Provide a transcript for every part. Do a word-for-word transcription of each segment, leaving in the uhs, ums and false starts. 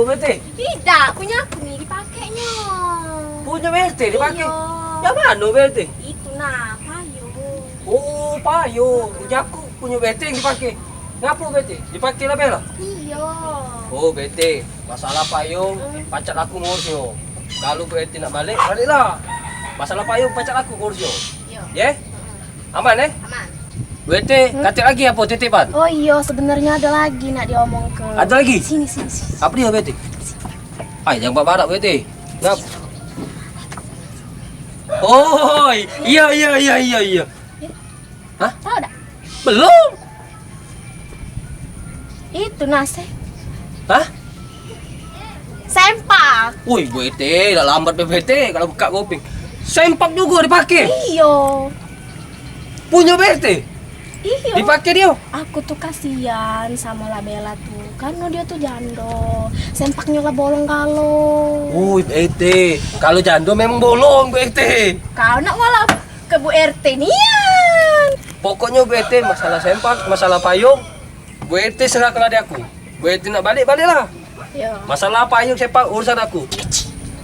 P R T? Idak, punyo aku ni dipakenyo. Punyo P R T dipake? Iyo. Yang mano P R T? Itu nah, payung. Oh, payung. Punyo aku, punyo P R T yang dipake. Ngapo P R T? Dipake lah, Bel? Iyo. Oh, P R T. Masalah payung, hmm, pacak aku ngurusnyo. Kalu P R T nak balek, baleklah. Masalah payung, pacak aku ngurusnyo. Iyo. Ye? Aman, eh? Aman. P R T, hmm, katek lagi apo titipan? Oh iyo, sebenarnyo ado lagi nak diomongke. Ado lagi? Sini, sini, sini. Apo dio, P R T? Ai, jangan barak, P R T. Ngap. Oi, iyo, iyo, iyo, iyo, iyo. Hah? Tahu dak? Belum. Itu nasi. Hah? Sempak. Woi, P R T, dak lambat be P R T kalu bukak kuping. Sempak jugo dipake? Iyo. Punyo P R T? Iyo. Dipake dio? Aku tu kasian samo La Bella tu. Karno dio tu jando. Sempaknyo la bolong galo. Woi, P R T. Kalu jando memang bolong, P R T. Kau nak malah ke Bu R T nian. Pokoknyo Bu R T masalah sempak, masalah payung, Bu R T serahkan di aku. Bu R T nak balik, baliklah. Yo. Masalah payung sempak urusan aku.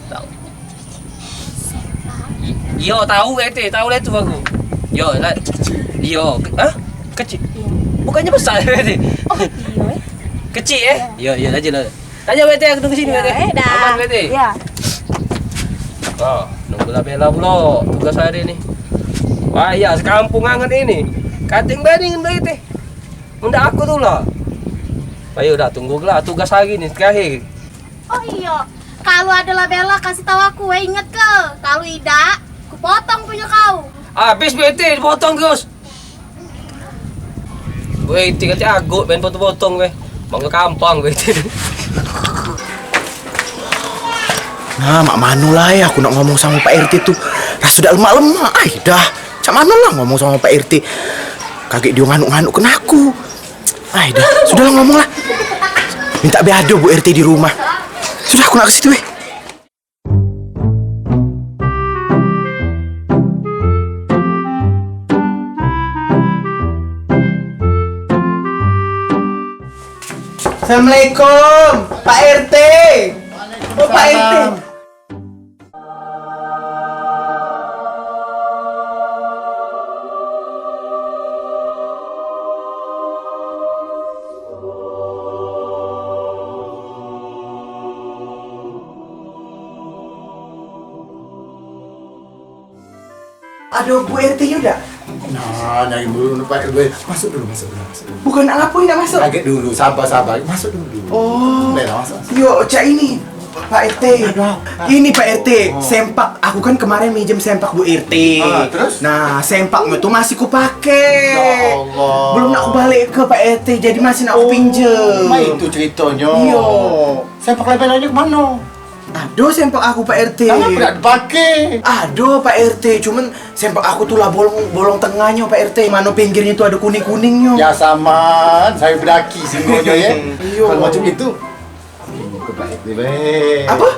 Tahu. I- Yo, tahu Bu R T, tahu lah tu aku. Yo, lah. Yo, ke- hah? Kecil. Bukannya besar Bu R T. Oh, iyo, eh. Kecil, eh? Yo, yo, aja lah. Tanya B T, aku tunggu sini, B T. Eh, dah. Aman, B T? Ya. Oh, nunggu La Bella pulo tugas hari ni. Wah, iya, sekampung anget ini. Kating banding, B T. Ndak aku tu lah. Ayo dah, tunggu lah tugas hari ni terakhir. Oh iyo, kalu ado La Bella kasih tahu aku, eh, inget ke? Kalu idak, ku potong punyo kau. Habis B T dipotong terus. Weh, iti kate agok main potong-potong weh. Bangga kampang weh iti. Nah, mak mano lah eh, aku nak ngomong samo Pak R T tu. Raso dak lemak-lemak. Ai dah, cak mano lah ngomong samo Pak R T. Kagek dio nganuk-nganuk kena aku. Ai dah, sudahlah ngomong lah. Minta be ado Bu R T di rumah. Sudah, aku nak ke situ weh. Assalamualaikum, Pak R T. Oh, Pak R T. Waalaikumsalam. Ado Bu R T nyo dak? Nah, nyari dulu Pak R T. Masuk dulu, masuk dulu, masuk dulu. Bukan nak ngapoi nak masuk? Kaget dulu, sabar, sabar. Masuk dulu. Oh. Dah, masuk, masuk. Yo, cak ini. Pak R T. Ada apa? Ini Pak R T, oh, sempak. Aku kan kemarin minjem sempak Bu R T. Ah, terus? Nah, sempaknyo tu masih kupake. Ya Allah. Belum nak kubalik ke Pak R T, jadi masih nak kupinjem. Oh, itu ceritonyo. Iyo. Sempak La Bella nyo kemano? Ado sempak aku, Pak R T. Kenapa dak dipake? Ado, Pak R T, cuman sempak aku tu lah bolong, bolong tengahnyo, Pak R T. Mano pinggirnyo tu ado kuning-kuningnyo. Ya saman, sayo bedaki singgonyo ye. Iyo. Kalu macam itu, pinjem ke Pak R T bae. Apa?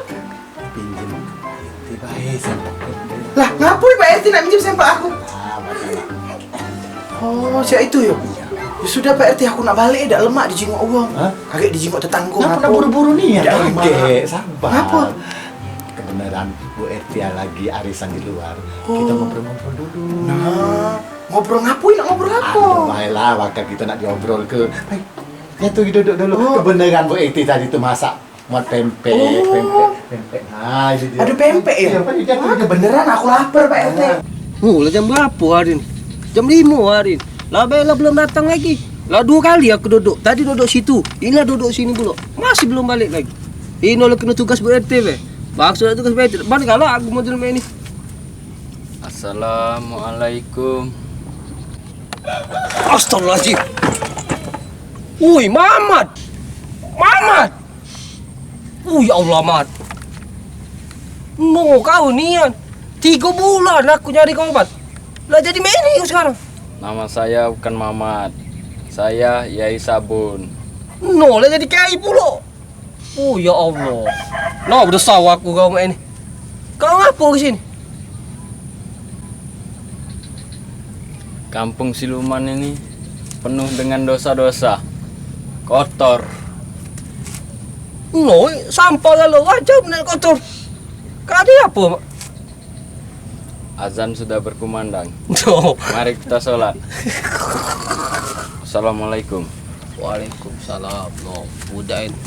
Pinjem ke Pak R T bae sempak. Lah, ngapoi Pak R T nak minjem sempak aku? Ah, betul. Oh, siap itu yo. Ya sudah, Pak R T, aku nak balik, dak lemak dijingok wong. Hah? Kagek dijingok tetanggo. Ngapa nak buru-buru ni? Dak, kagek. Sabar. Ngapa? Kebeneran Bu R T lagi arisan di luar. Oh. Kita ngobrol-ngobrol dulu. Nah, ngobrol ngapoi, nak ngobrol apa? Aduh, baiklah, bakal kita nak diobrol ke. Hai, ya tu duduk dulu. Oh. Kebeneran Bu R T tadi tu masak. Muat pempek, oh, pempek, pempek. Nah, itu dia. Ada pempek ya? Iya, Pak, iya. Wah, kebeneran aku lapar, Pak R T. Nah. Oh, lah jam berapo hari ni? Jam limo hari ni. La Bella belum datang lagi. Lah duo kali aku duduk. Tadi duduk situ, inilah duduk sini pulo. Masih belum balik lagi. Ini oleh kena tugas Bu R T be. Maksud tugas Bu R T. Balik kalah aku model main ni. Assalamualaikum. Astagfirullahaladzim. Woi, Mamat. Mamat. Uh, ya Allah, Mat. No, kau nian. Tigo bulan aku nyari kau, Mat. Lah jadi meni kau sekarang. Nama saya bukan Mamat. Saya Yai Sabun. No, lah jadi kiai pulo. Oh, ya Allah. No, bedesau aku kau mak ini. Kau ngapo ke sini? Kampung siluman ini penuh dengan dosa-dosa, kotor. Noi, sampah galo, wajar bener kotor. Kade apo? Azan sudah berkumandang. Tuh. Mari kita sholat. Assalamualaikum. Waalaikumsalam. No, budak ini.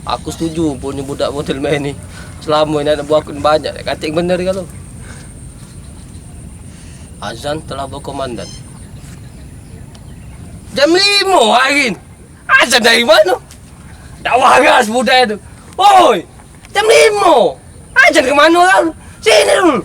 Aku setuju punyo budak model mak ini. Selamo ini anak buah aku ni banyak, katik bener galo. Azan telah berkumandang. Jam limo hari ni. Azan dari mano? Dak waras budak tu. Oi, jam limo. Azan ke mano kau? Sini dulu.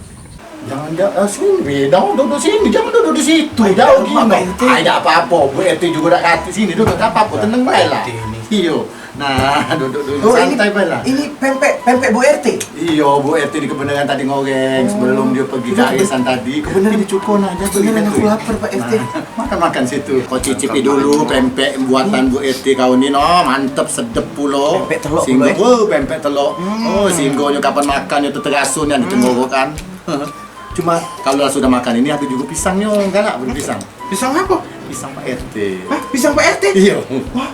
Jangan, ja- ah, sini, dang duduk sini, jangan duduk di situ. Ai, jauh dak gino. Mak R T. Ai, dak apo-apo, Bu R T jugo dak katik, sini duduk, dak apo-apo, tenang bae lah. R T ni. Iyo. Nah, duduk dulu, oh, ini, santai bae lah. Ini pempek, pempek Bu R T? Iyo, Bu R T di kebeneran tadi ngoreng sebelum dio pergi ke arisan tadi. Kebeneran. Ini cuko nah, jadi beneran aku lapar, Pak R T. Nah, makan-makan situ. Kau cicipi dulu pempek buatan Bu R T kau ni, no, mantep, sedep pulo. Pempek telok pulo, eh. Singgo, oh, pempek telok. Hmm. Oh, singgonyo kapan makan nyo teteraso nian di tenggorokan. Cuma kalau lah sudah makan ini, ado jugo pisangnyo, galak beli pisang. Pisang apo? Pisang Pak R T. Hah? Pisang Pak R T? Iyo. Wah,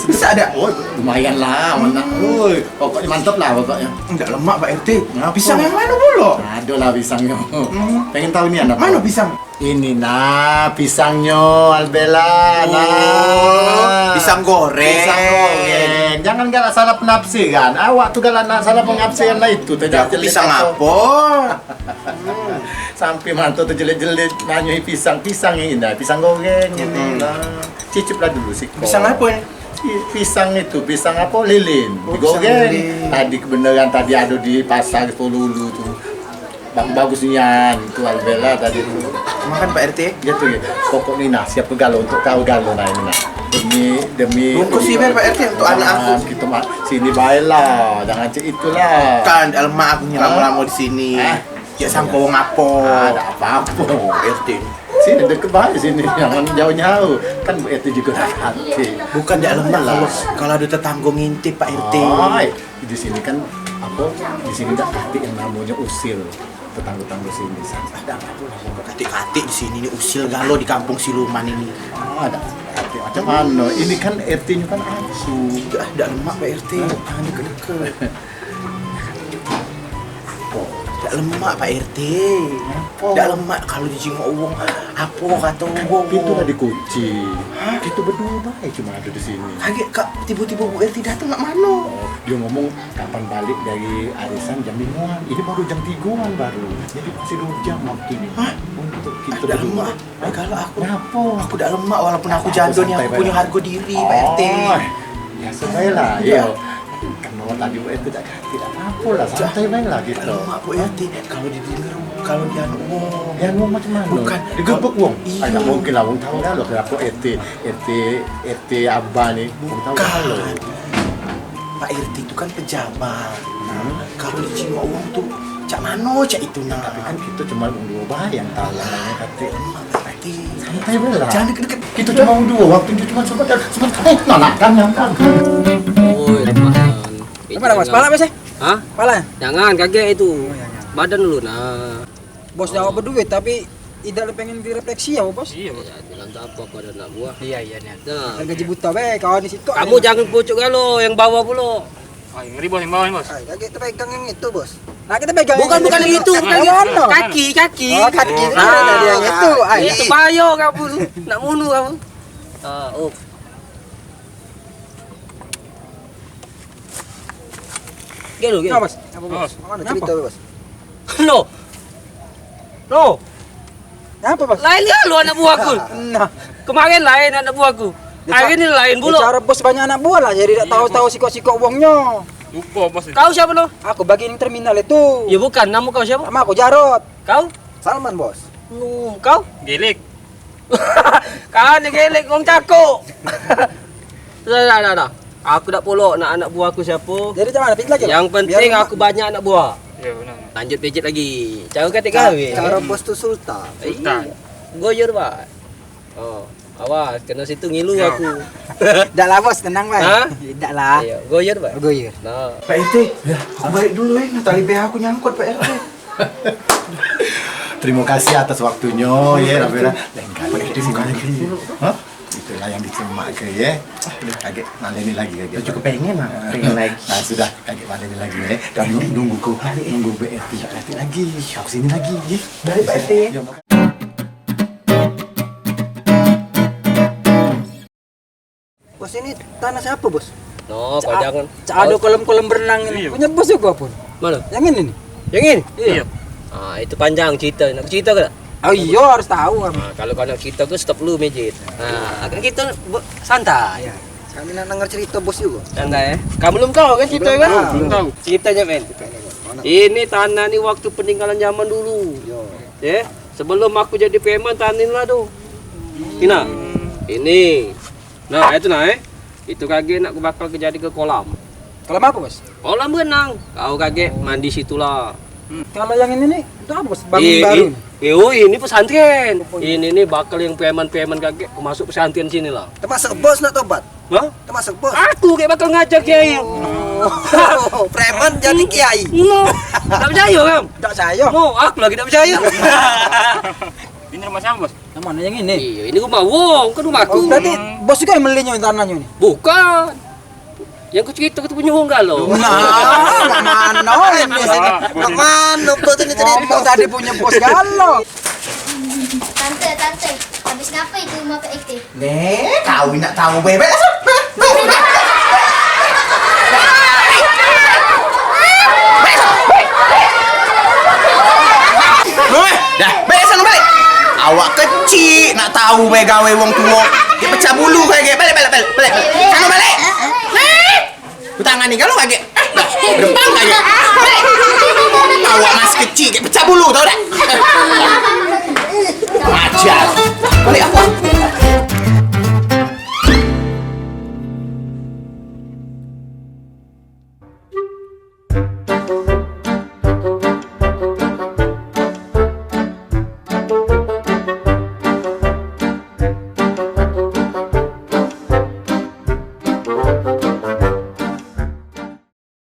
besak dak? Oh, lumayan lah, mana? Hmm. Oi, pokoknyo mantep lah pokoknyo. Dak lemak, Pak R T. Ngapo? Pisang yang mano pulo? Ado lah pisangnyo. Hmm. Pengen tahu nian apo? Mano pisang? Ini nah, pisangnyo, Albela. Oh, nah. Pisang goreng. Pisang goreng. Jangan galak salah penafsiran. Awak tu galak nak salah penafsiran lah itu. Yo, aku pisang apo? Sampe mantu tu jelit-jelit nanyoi pisang, pisang ini nah, pisang goreng ini nah. Cicip lah dulu siko. Pisang apo ni? Pi- Pisang itu, pisang apo? Lilin. Oh, pisang lilin. Digoreng. Tadi kebeneran tadi ado di pasar Sepuluh Ulu tu. Bagus-bagus nian tu, Albela tadi tu. Makan, Pak R T? Gitu ya. Pokoknyo nah, siap galo untuk kau galo nah ini nah. Demi, demi bungkus sih, Pak R T, untuk anak aku. Kita ma- sini bae lah, jangan cak itulah. Kan dak lemak aku ni lamo-lamo di sini. Hah? Cak sangko wong apo? Ah, dak apo-apo. Pak R T. Sini deket bae sini, jangan jauh-jauh. Kan Bu R T jugo dak katik. Bukan dak lemak lah. Kalau, kalau ado tetanggo ngintip, Pak R T. Oi, di sini kan apo? Di sini dak katik yang namonyo usil. Tetanggo-tetanggo sini. Dak apo-apo lah. Katik-katik di sini ni usil galo di kampung siluman ini. Ah, dak katik macam mano? Ini kan R T-nyo kan aku. Dak, dak lemak, Pak R T. Hah? Jangan deket-deket. Dak lemak, Pak R T. Ngapo? Dak lemak kalau dijingok wong. Apo kato wong? Pintu dak dikunci. Hah? Kito beduo bae cuma ado di sini. Kagek, Kak, tibo-tibo Bu R T dateng mak mano? Oh, dio ngomong kapan balik dari arisan jam limoan. Ini baru jam tigoan baru. Jadi masih duo jam waktunyo. Hah? Untuk kito beduo. Dak lemak. Ai, galo aku. Ngapo? Aku dak lemak, walaupun aku jando ni, aku punyo hargo diri, Pak R T. Oh, biaso bae lah. Iyo. Kan mano tadi Bu R T dak katik, dak apo-apo lah, santai bae lah kito. Dak lemak, Bu R T. Kalau didengar, kalau dianu wong. Dianu wong macam mano? Bukan. Digebek wong. Iyo. Ai, dak mungkin lah wong tau galo kenapo R T, R T, R T Abah ni. Wong tau galo. Bukan. Pak R T tu kan pejabat. Hmm. Kalau dijingok wong tu, cak mano cak itu nah. Tapi kan kito cuma wong duo bae yang tau, yang lain katik. Dak lemak, Pak R T. Santai bae lah. Jangan deket-deket. Kito cuma wong duo, waktunyo cuma sebentar, sebentar. Eh, nah, nah, kan nyampe. Oi, lemak, Bang. Lemak, Bos. Pala, Bos, eh? Hah? Pala? Jangan, kagek itu. Oh, jangan. Badan dulu, nah. Bos, awak beduit, tapi idak le pengen direfleksi ya, Bos? Iyo, Bos. Ya, bilang tak apo, aku ado anak buah. Iyo, iyo, nian. Nah. Gaji buta bae, kawan di situ. Kamu jangan pucuk galo, yang bawah pulo. Ah, yang ngeri, Bos, yang bawah ni, Bos. Ah, kagek tepegang yang itu, Bos. Nah, kito pegang. Bukan, yang bukan itu, bukan yang itu. Kaki, kaki. Oh, kaki. Ah, tadi yang itu. Ah, itu bahayo kamu. Nak bunuh kamu. Ah, oh. Gelo, gelo. Nah, Bos. Apa, Bos? Bos. Mano cerito, Bos? Lo. Lo. Ngapo, Bos? Lain galo anak buah aku. Nah. Kemaren lain anak buah aku. Hari ni lain pulo. Caro bos banyak anak buah lah, jadi dak tau-tau sikok-sikok wongnyo. Lupo, Bos. Kau siapo, lo? Aku bagian terminal itu. Ya bukan, namo kau siapo? Namo aku Jarot. Kau? Salman, Bos. Oh, kau? Gelek. Kan gelek wong cakok. Dah, dah, dah, dah. Aku dak pulok nak anak buah aku siapo. Jadi, macam mano? Pijit lagi, Bang? Yang penting aku banyak anak buah. Yo, benar. Lanjut pijit lagi. Caro katik gawe. Caro bos tu sultan. Sultan. Goyor, Pak. Oh, awas, keno situ ngilu aku. Dak lah, Bos, tenang, Bang. Hah? Dak lah. Ayo, goyor, Pak. Goyor. Nah. Pak R T, aku balik dulu, eh. Tali P H aku nyangkut, Pak R T. Terima kasih atas waktunyo, ya, Pak R T. Lain kali. Pak R T, bukan lagi. Hah? Itulah yang dicemak ke, ya. Udah kagek maleni lagi, kagek. Cukup pengen lah, pengen lagi. Nah, sudah kagek maleni lagi, ya. Kamu nunggu ku, nunggu B R T lagi. Aku sini lagi, ya. Dari P T. Ya, makasih. Bos, ini tanah siapa, Bos? No, kau jangan. Cak ada kolam-kolam berenang ini. Iya. Punya bos juga pun. Mana? Yang ini nih. Yang ini? Iya. Ah, itu panjang cerita. Nak cerita ke tak? Oh iya, harus tahu kan. Nah, kalau kau nak cerita ke stop dulu, Mejit. Nah, agak kita bu- santai. Iya. Kami nak dengar cerita bos juga. Santai, eh. Kamu belum tahu kan cerita kan? Belum tahu. Ceritanya, men. Ini tanah ni waktu peninggalan zaman dulu. Iya. Ya, sebelum aku jadi preman, tanah ni lah tu. Ini. Ini. Nah, itu nah, eh. Itu kagek nak bakal jadi ke kolam. Kolam apa, Bos? Kolam berenang. Kau kagek mandi situlah. Hmm. Kalau yang ini nih, itu apa, Bos? Bangun baru nih? Eh, oh, ini pesantren. Ini nih bakal yang preman-preman kagek masuk pesantren sini lah. Termasuk bos nak tobat? Hah? Termasuk bos? Aku kayak bakal ngajar kiai. Oh. Preman jadi kiai. No. Tak percaya kamu? Tak percaya. No, aku lagi tak percaya. Ini rumah siapa, Bos? Yang mana yang ini? Iya, ini rumah wong, kan rumah aku. Oh, berarti bos juga yang belinya tanahnya nih? Bukan. Yang ku cerita ke tu punya wong galo. Nah, mana ini? Mak mano kau tu ni cerita? Ngomong tadi punya bos galo. Tante, tante, habis ngapa itu rumah Pak R T? Nih, kau nak tahu bebek. Hei, dah, balik sana balik. Awak kecil nak tahu bae gawe wong tua. Dia pecah bulu kayak gitu. Balik, balik, balik, balik. Sana balik. Hei. Ku tangan ni kalau kaget. Depan kaget. Balik. Awak masih kecil, dia pecah bulu tahu tak? Ajar. Balik apa?